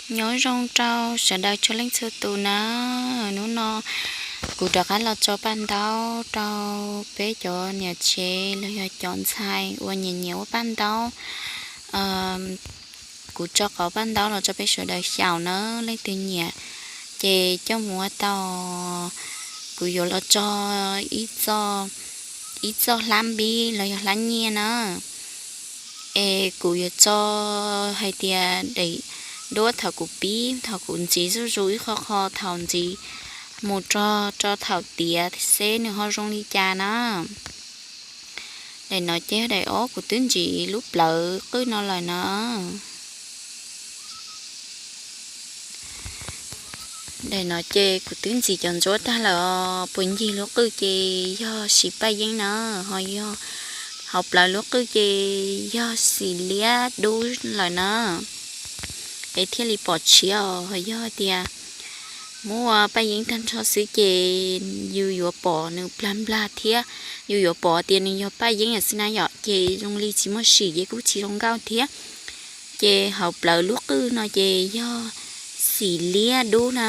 Nyob zoo rau sawv daws txhua leej txhua tus na. Hnub no kuv rov qab los tso paj ntaub rau peb cov niam tsev los yog cov ntxhais uas nyiam nyiam ua paj ntaub. Kuv tso qhov paj ntaub los rau peb sawv daws xyaum na, leej twg nyiam ces coj mus ua tau. Kuv yuav los tso ib txoj hlab npib los yog hlab nyiaj na. Es kuv yuav tso hais tias daim duab thaum kuv pib, thaum kuv ntxiv zuj zus ib qho qho thaum ntxiv mus rau thaum tiav seb nws ho zoo li cas na. Daim no ces daim ob kuv twb ntxiv lub plawv qwj no lawm na. Daim no ces kuv twb ntxiv cov ntsuab tag lawm os, puas ncig lub qwj ces yog xim paj yeeb na, ho yog hauv plawv lub qwj ces yog xim liab dub lawm na. Es thiaj li pom tshiab os, ho yog tias muab ua paj yeeb tag nrho xwb ces yus yuav pom nws plag nplag thiab yus yuav pom tias nws yog paj yeeb xwb na yom, ces zoo li tsis muaj sim ces kuj tsis zoo nkauj thiab. Ces hauv plawv lub qwj no ces yog xim liab dub na,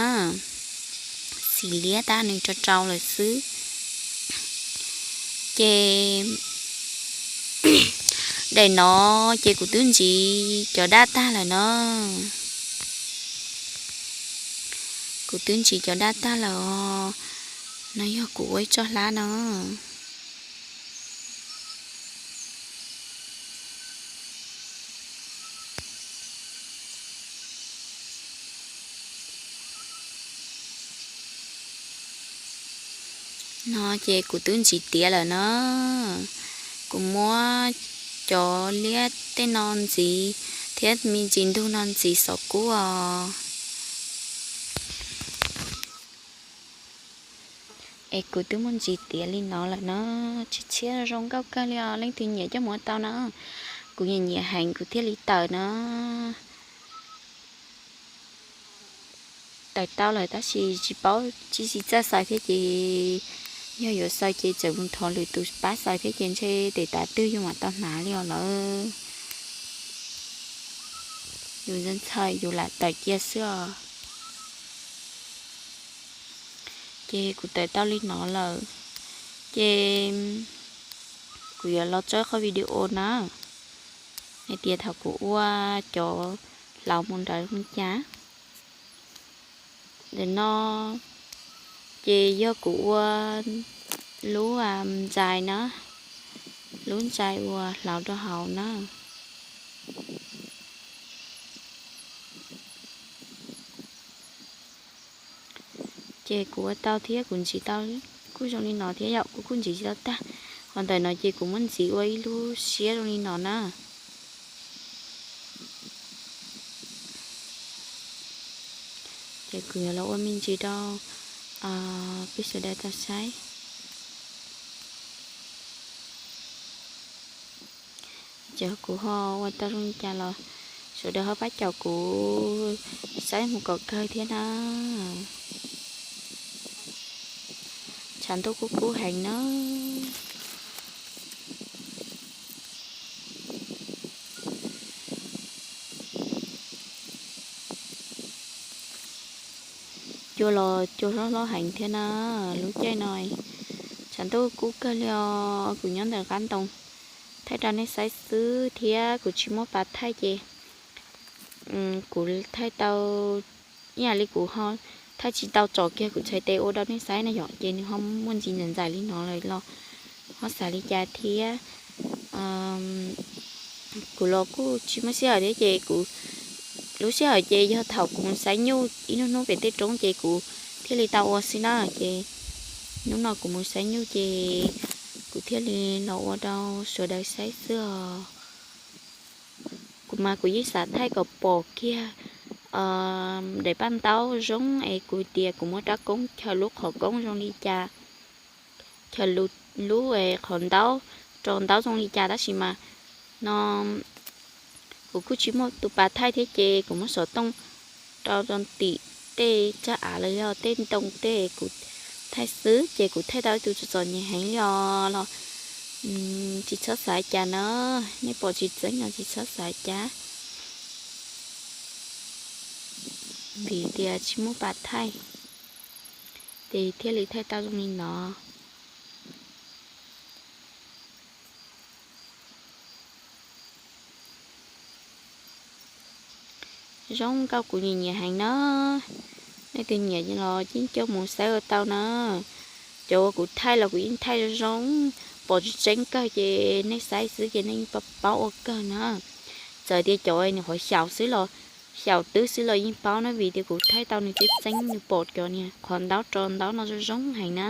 xim liab tab nws rau rau lawm xwb. Ces daim no ces kuv twb ntxiv cov daj tag lawm na. Kuv twb ntxiv cov daj tag lawm os. No yog kuv ua ib tsob hlab no. No ces kuv twb ntxiv tiav lawm na. Kuv muab cov liab tej no ntxiv thiab me ntsis ntug no ntxiv xov kub os. Es kuv twb muab ntxiv tiav li no lawm na, tshiab tshiab zoo nkauj kawg li os, leej twg nyiam coj mus tau na. Kuv nyiam nyiam heev kuv thiaj li tawm na. Tawm tau lawm tab sis tsis paub, tsis txawj xaws thiab ces yog yuav xaws ces tseem mus thov lwm tus pab xaws thiab ces ntshe tes tav twg yus mam tau hnav li os lawm. Yus ntxhais yus lam tawm cia xwb os. Ces kuv tawm tau li no lawm, ces kuv yuav los tso qhov video na, hais tias thaum kuv ua cov hlauv mus nrad li cas. Ntawm no ces yog kuv ua lub ntxais na, lub ntxais uas hlauv rau hauv na. Ces kuv ua tau thiab kuv ntxiv tau kuj zoo li no thiab yom, kuv kuj ntxiv tsis tau tag. Qhov ntawm no ces kuv muab ntxiv ua ib lub siab zoo li no na. Ces kuv yuav los ua me ntsis rau peb sawv daws tau saib. Ces kuv ho ua tau zoo li cas los sawv daws ho pab caum kuv saib mus kom kawg thiab na. Tshav ntuj kub kub heev na. Cua los cua hlob hlob heev thiab na, lub caij no tshav ntuj kub kawg li os. Kuv nyob ntawm qab ntoo thaij rau nej saib xwb thiab kuv tsis muaj pas thaij ces kuv thaij tau ib yam li kuv ho thaij tsis tau tsom kiag kuv txhais tes ua rau nej saib na yom, ces nws ho muaj ntsis ntxaim ntxaim li no lawm los ho xav li cas thiab. Kuv los kuj tsis muaj sij hawm thiab ces kuv lub sij hawm ces yog thaum kuv mus xaiv nyuj ib hnub hnub pem tej roob ces kuv thiaj li tau ua xwb na. Ces hnub no kuv mus xaiv nyuj ces kuv thiaj li los ua rau sawv daws saib xwb os. Kuv mas kuv yeej xav thaij kom pom kiag daim paj ntaub zoo es kuv tias kuv muab rab koob chaw lub qhov koob zoo li cas, chaw lub qhov ntaub rau ntaub zoo li cas, tab sis mas no kuv kuj tsis muaj tus pas thaij thiab ces kuv muab xov tooj rau rau tim tej tsab av los yog tej ntoo tej kuv thaij xwb ces kuv thaij tau ib tug txom txom nyem heev li os los tsis txhob xav cas na, nej pom tsis txeeb no tsis txhob xav cas. Vim tias tsis muaj pas thaij, ces thiaj li thaij tau zoo li no. Zoo nkauj, kuv nyiam nyiam heev na. Nej twg nyiam los yeej coj mus xaiv ua tau na. Cov uas kuv thaij los kuv yeej thaij zoo zoo, pom tseeb tseeb kawg ces nej xaiv xwb ces nej yeej paub ua kawg na. Txawm tias cov nws qhuav xyaum xwb los, xyaum twb xwb los yeej paub na, vim tias kuv thaij tau nws tseeb tseeb, nws pom cov niag qhov ntaub rau ntaub no zoo zoo heev na.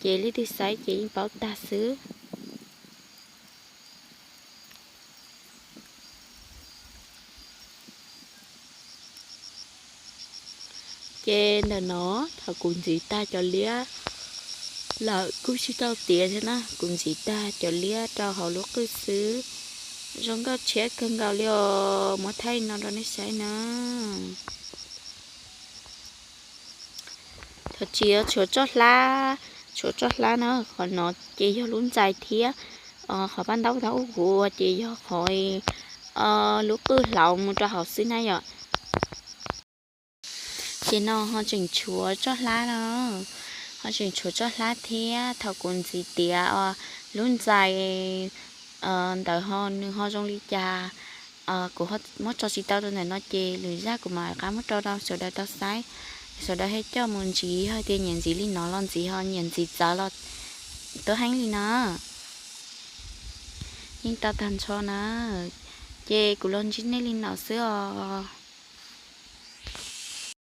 Ces leej twg xaiv ces yeej paub tag xwb. Ces ntawm no thaum kuv ntxiv tag cov liab lawm kuj tsis tau tiav thiab na, kuv ntxiv tag cov liab rau hauv lub qwj xwb. Zoo nkauj tshiab kawg nkaus li os, muab thaij no rau nej saib na. Thov tsis tshuav tsob hlab, tshuav tsob hlab na, qhov no ces yog lub ntxais thiab. Qhov paj ntaub thaum ub kuv ua ces yog qhov lub qwj hlauv mus rau hauv xwb na yom. Ces no ho tseem tshuav tsob hlab no, ho tseem tshuav tsob hlab thiab. Thaum kuv ntxiv tiav lub ntxais ntawd ho nws ho zoo li cas, kuv muab tso tsis tau rau ntawm no ces lwm zaj kuv mam rov qab muab tso rau sawv daws tau saib. Sawv daws thiaj coj mus ntxiv, yog tias nyiam ntxiv li no los ntxiv, ho nyiam ntxiv txawv los tuab heev li no. Yeej tau tag nrho na, ces kuv los ntsib nej li no xwb os.